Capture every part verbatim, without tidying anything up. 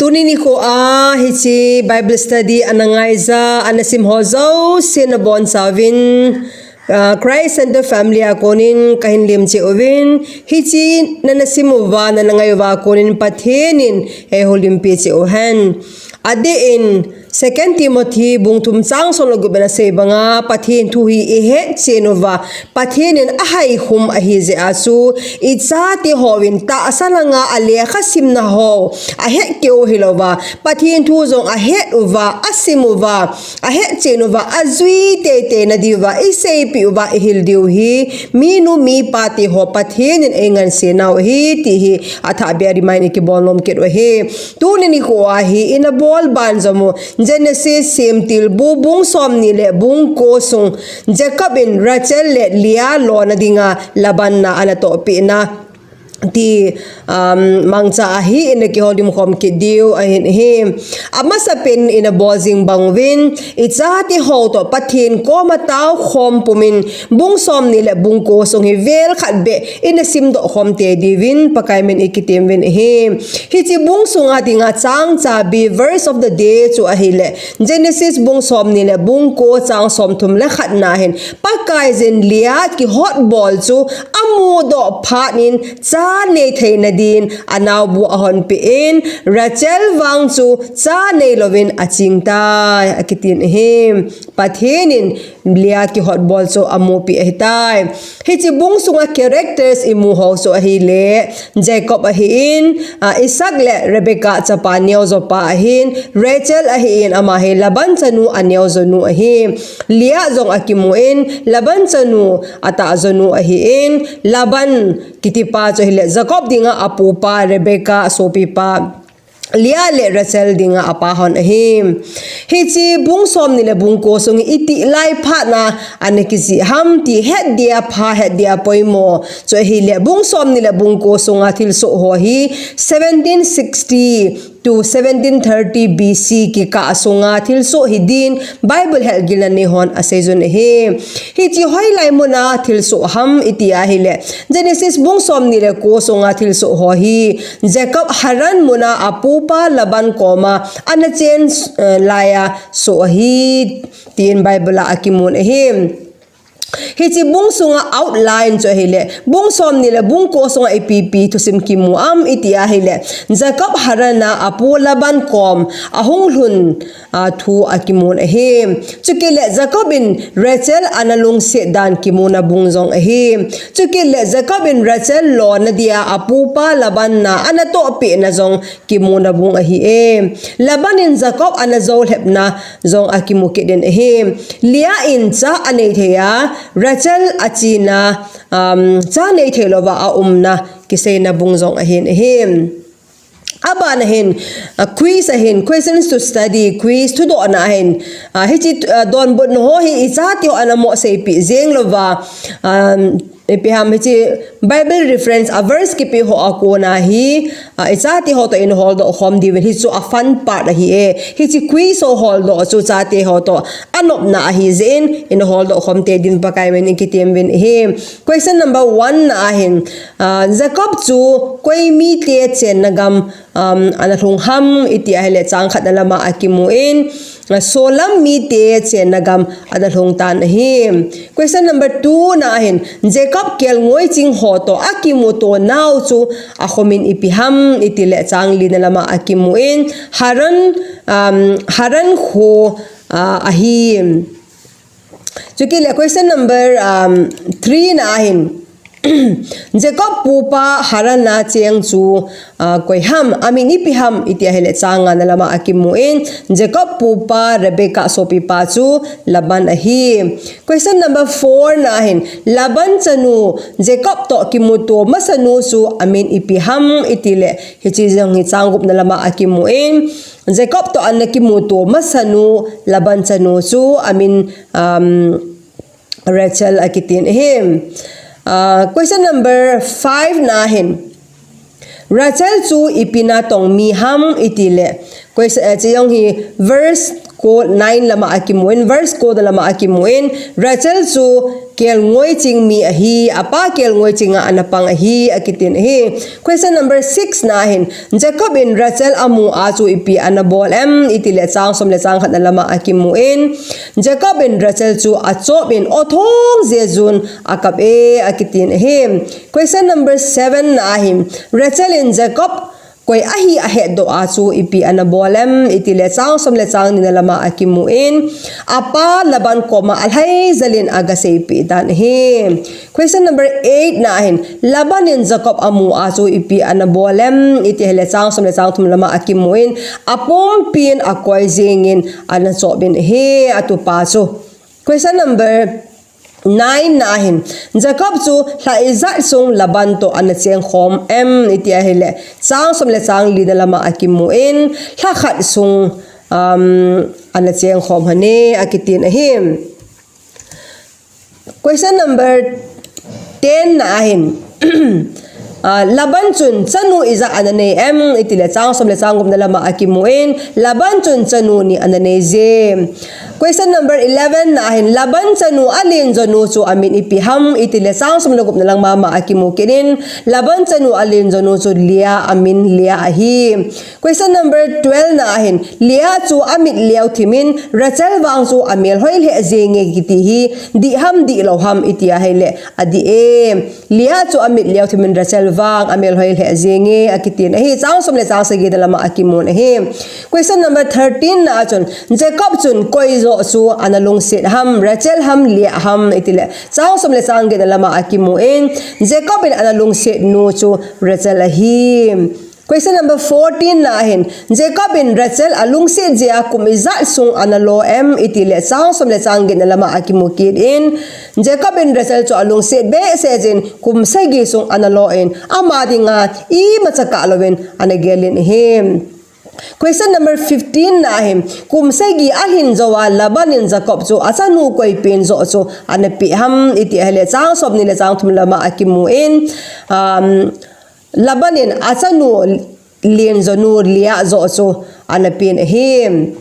Tuni nikho a hiche Bible study ana ngaija, ana sim ho jouse nabonchauvin, ah, Christ Center Family a konin kahin lemcheh uvin, hiche nana sim uva, nana ngai uva konin Pathen in eihoulimpi cheh uhen. Adeh in, Second Timothy bung thum chang som le gup in asei banga, Pathen thu hi ihetchen uva, Pathen in ahaikhum ahi jeh a chu, ichate hon tahsa langa alekha simna ho ahet keu hilouva, Pathen thu jong ahet uva, asim uva, ahetchen uva, ajui teitei nadiuva, iseipeh uva, ihil diu hi, minu mipa teho Pathen in eingansena u ahi, ti hi athah beh a remind ikibol nom kit u ahi. Tuni nikho a hi ina bol ban jom u, Genesis semtil bu bung somni le bung ko sung, Jacob in Rachel le Leah lona dinga Laban na ana tohpeh na ti, um, mangcha ahin ina kihoulim khom kit diu ahin ahi. Amasapen ina bol jing bang uvin, ichate ho toh Pathen koma taokhom pumin, bung somni le bung ko sung hi vel khat beh ina simdoh khom tei diuvin Pakai min ikitem uvin ahi. Hiche bung sunga dinga chang chabi, verse of the day chu ahile, Genesis bung somni le bung ko chang somthum le khat na hin, Pakaiyin Leah kihotbol chu amudoh phat in cha nei theina din anaobu ahonpeh in, Rachel vang chu cha neilouvin aching tai, akitin ahi. Pathen in Leah kihotbol chu amupeh ahitai. Hiche bung sunga characters imu ho chu ahile, Jacob ahin, ah, Isaac le Rebecca chapa neojopa ahin, Rachel ahin, ama hi Laban chanu aneojonu ahi. Leah jong akimun, Laban chanu atahjonu ahin, Laban kitipa chu ahile, Jacob dinga apupa, Rebecca sopipa, Leah le Rachel dinga apa hon ahi. Hiche bung somni le bung ko sung hi itih lai phat na ana kijih ham ti het dia pha, het dia poimo chu ahile, bung somni le bung ko sunga thilsoh ho hi seventeen sixty to seventeen thirty B C kikah sunga thilsoh hidin Bible helgilna neihon aseijun ahi. Hiche hoilai muna thilsoh ham iti ahile, Genesis bung somni le ko sunga thilsoh ho hi Jacob Haran muna apupa Laban koma ana chen, eh, laiya soh ahi, tin Bible a akimun ahi. Hiche bung sunga outline chu ahile, bung somni le bung ko sunga ipi ipi thusim kimu am iti ahile, Jacob Haran a apu Laban kom ahung lhun, a, thu akimun ahi. Chukit le Jacob in Rachel ana lungset dan kimuna bung jong ahi. Chukit le Jacob in Rachel lona dia apupa Laban na ana tohpeh na jong kimuna bung ahi e. Laban in Jacob ana jou lhepna jong akimu kit in ahi. Leah in cha anei thei a, Rachel achina, um, cha nei theilouva aumna kiseina bung jong ahin ahi. Abana hin, ah, quiz ahin, questions to study, quiz thudohna ahin, ah, hiche, ah, donbutna ho hi ichate ho ana mo seipeh jeng louva, um, ipi ham hiche Bible reference a verse kipe ho a kona hi, ah, ichate ho toh in holdoh khom diuvin hichu a fun part ahi e. Hiche quiz ho holdoh chu chate ho toh anopna ahi jeh in in holdoh khom tei din Pakai min in kitem uvin ahi. Question number one na ahin, ah, Jacob chu koi mite chenna gam, um, ana lhung ham iti ahile chang khatna lama akimun, ah, solam mite chenna gam ana lhung tan ahi. Question number two na ahin, Jacob kelngoi ching ho toh akimuto nau chu akhomin ipi ham iti le chang lina lama akimun, Haran, um, Haran kho, ah, ahi. Chukit le question number, um, three na ahin, Jacob pupa Haran a cheng chu, ah, koi ham, amin ipi ham iti ahile chang ngana lama akimun, Jacob pupa Rebecca sopipa chu Laban ahi. Question number four na ahin, Laban chanu Jacob toh kimuto masanu chu amin ipi ham iti le, hiche jong hi chang gupna lama akimun, Jacob toh ana kimuto masanu Laban chanu chu amin, um, Rachel akitin ahi. Ah, question number five na ahin, Rachel chu ipi natong mi ham iti le, question, eh, hiche jong hi verse ko nine lama akimun, verse ko lama akimun, Rachel chu kelngoi ching mi ahi, apa kelngoi chinga ana pang ahi, akitin ahi. Question number six na hin, Jacob in Rachel amu a chu ipi ana bol em, itile chang som le chang khat na lama akimun, Jacob in Rachel chu achop in othong jejun akap e, akitin ahi. Question number seven na hin, Rachel in Jacob koi ahi ahetdoh a chu ipi ana bol em, itile chang som le chang ni na lama akimun, apa Laban koma alhai jalin aga seipi dan ahi. Question number eight na hin, Laban in Jacob amu a chu ipi ana bol em, itile chang som le chang thum lama akimun, apumpin akoi jingin ana chop in ahi, atupa chu. Question number nine na hin, Jacob chu lha ijat sung Laban to ana cheng khom em, iti ahile chang som le chang li na lama akimun, lha khat sung, um, ana cheng khom hane, akitin ahi. Question number ten na hin, ah, Laban chun chanu ijat ana nei em, itile chang som le chang gup na lama akimun, Laban chun chanu ni ana nei je. Question number eleven na hin, Laban chanu alen jonu chu amin ipi ham, itile chang som le gup na lama akimu kit in, Laban chanu alen jonu chu Leah, amin Leah ahi. Question number twelve na hin, Leah chu amit leo thimin, Rachel vang chu amel hoi lheh jenge kiti hi, dih ham dih lou ham iti ahile, adih e. Leah chu amit leo thimin Rachel vang amel hoi lheh jenge, akitin ahi. Chang som le chang sagi na lama akimun ahi. Question number thirteen na chun, Jacob chun koi jo chu ana lungset ham, Rachel ham, Leah ham, itile chang som le chang get na lama akimun, Jacob in ana lungset nu chu Rachel ahi. Question number fourteen na hin, Jacob in Rachel alungset jeh a kum ijat sung ana lo em, itile chang som le chang get na lama akimu kit in, Jacob in Rachel chu alungset behseh jin kum sagi sung ana lo in, ama dinga imacha kah louvin ana gelin ahi. Question number fifteen na hin, kum sagi alhin jou a Laban in Jacob chu achanu koi pen jo chu ana pe ham, iti ahile chang som ni le chang thum lama akimun, um, Laban in achanu len jonu Leah jo chu ana pen ahi.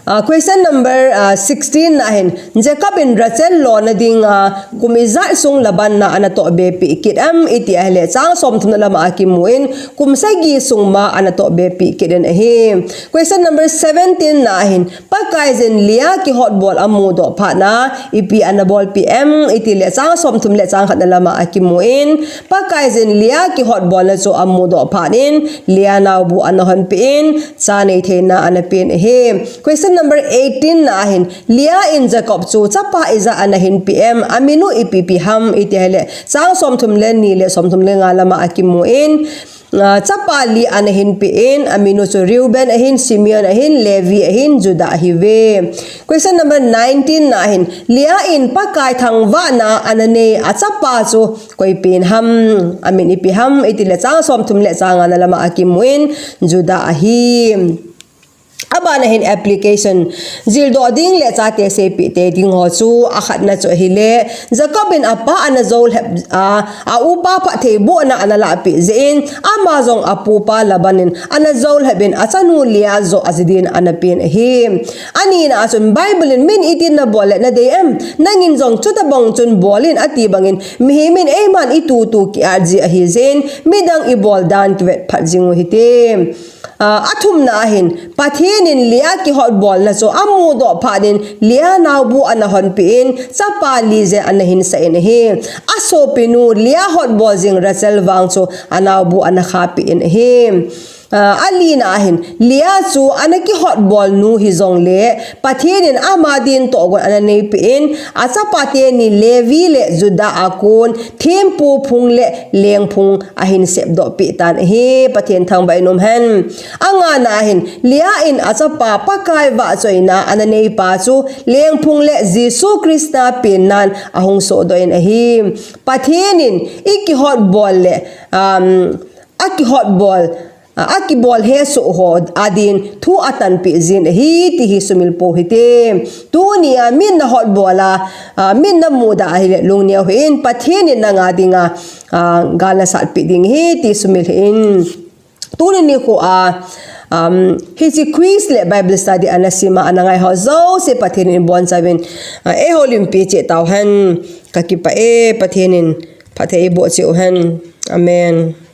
Ah, question number, ah, sixteen na hin, Jacob in Rachel lona dinga kum ijat sung Laban na ana toh be pi kit em, iti ahile chang som thum na lama akimun, kum sagi sung ma ana toh be pi kit in ahi. Question number seventeen na hin, Pakaiyin Leah kihotbol amudoh phat na, ipi ana bolpi em, itile chang som thum le chang khat na lama akimun, Pakaiyin Leah kihotbol na chu amudoh phat in, Leah naobu ana honpi in, cha nei theina ana pen ahi. Question number eighteen na hin, Leah in Jacob chu chapa ijat ana hinpi em, amin u ipi ipi ham, iti ahile chang som thum le ni le som thum le nga lama akimun, ah, chapa li ana hinpi in, amin u chu Reuben ahin, Simeon ahin, Levi ahin, Judah ahiuve. Question number nineteen na hin, Leah in Pakai thangvahna ana nei achapa chu koi pen ham, amin ipi ham, itile chang som thum le chang nga na lama akimun, Judah ahi. Abana hin application, jildoh ding le chate seipeh te ding ho chu, akhatna chu ahile, Jacob in apa ana jou lhep a, a upa phattheibohna ana lahpeh jeh in, ama jong apupa Laban in ana jou lhep in achanu Leah jo aji din ana pen ahi. Anina a chun Bible in min itin nabol le nadei em, nangin jong chutabang chun bol in ati bangin, mihem in eiman itutu ki-at ji ahi jeh in, midang ibol dan kivet phat jing u hite. Ah, athumna ahin, Pathen in Leah kihotbolna chu amudoh phat in Leah naobu ana honpi in, chapa li jen ana hinsah in ahi. Asopinu Leah hotbol jing Rachel vang chu anaobu ana khahpi in ahi. Ah, alina ahin, Leah chu ana kihotbol nu hijongle, Pathen in ama din tohgon ana neipi in, achapa teni Levi le Judah a kon, thempu phung le lengphung ahin sepdoh peh tan ahi. Pathen thangvah in um hen. Angana ahin, Leah in achapa Pakai vahchoina ana neipa chu lengphung le Jesu Christa pennan ahung sohdoh in ahi. Pathen in ikihotbol le, um, akihotbol, a, akibol hesoh ho adin thu atanpeh jin ahi, ti hi sumil pou hite. Tunia min nahotbol a, a, min namuda ahile lungneo hih in, Pathen in nanga dinga, a, gal nasatpeh ding ahi, ti sumil hih in. Tuni nikho a, Um, hiche quiz le Bible study ana sima ana ngai ho jouse Pathen in ibon chauvin, uh, eiho limpi cheh tauhen. Kakipah e, Pathen in phatthei eiboh cheh uhen. Amen.